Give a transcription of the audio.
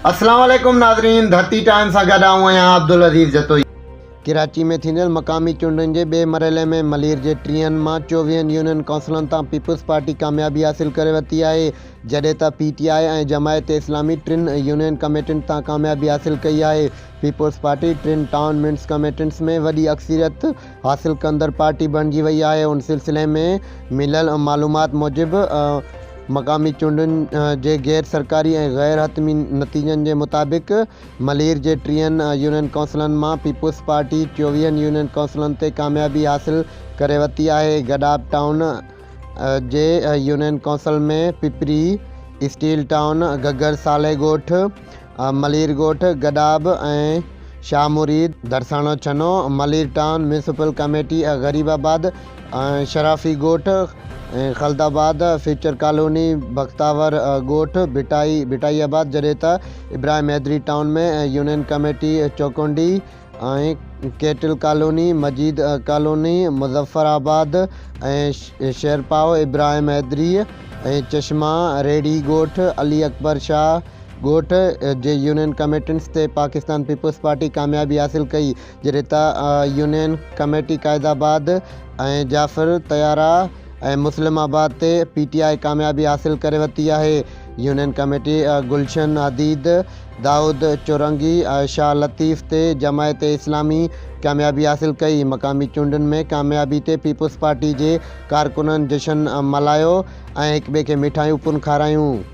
اسلام عليڪم ناظرين ڌرتي ٽائيم سان گڏ آئون آهيان عبدالعزيز جتوئي. ڪراچي ۾ ٿيندڙ مقامي چونڊن جي ٻئي مرحلي ۾ ملير جي ٽيهن مان چوويهن يونين ڪائونسلن تان پيپلز پارٽي ڪاميابي حاصل ڪري ورتي آهي جڏهن ته پي ٽي آء ۽ جماعت اسلامي ٽن يونين ڪميٽين تان ڪاميابي حاصل ڪئي آهي پيپلز پارٽي ٽن ٽائون ميونس ڪميٽين ۾ وڏي اڪثريت حاصل ڪندڙ پارٽي بڻجي وئي آهي ان سلسلي ۾ مليل معلومات موجب مقامي چونڊن جي غير سرڪاري ۽ غير حتمي نتيجن جي مطابق ملير جي ٽيهن يونين ڪائونسلن مان پيپلز پارٽي چوويهن يونين ڪائونسلن تي ڪاميابي حاصل ڪري ورتي آهي. گڏاپ ٽائون جي union council ۾ Pipri, steel town, Ghaggar Saleh Goth, Malir Goth, Gadap ۽ Shah Murid, Darsano Channo, Malir town municipal committee, Gharibabad, Sharafi Goth, Khalidabad, future colony, Bakhtawar Goth, Bhittai, Bhittai Abad, جڏهن ته Ibrahim Haideri town ۾ union committee Chowkundi ۽ cattle colony, Majeed colony, Muzaffarabad ۽ Sherpao, Ibrahim Haideri ۽ Chashma, Rehri Goth, Ali Akbar Shah Goth جي union ڪميٽنس تي Pakistan peoples party ڪاميابي حاصل ڪئي، جڏهن ته union committee قائد آباد ۽ جعفر طياره ۽ مسلم آباد تي پي ٽي آء ڪاميابي حاصل ڪري ورتي آهي. يونين ڪميٽي گلشن حديد، دائود چورنگي، شاهه لطيف تي جماعت اسلامي ڪاميابي حاصل ڪئي. مقامي چونڊن ۾ ڪاميابي تي پيپلز پارٽي جي ڪارڪنن جشن ملهايو ۽ هڪٻئي کي مٺايون پڻ کارايون.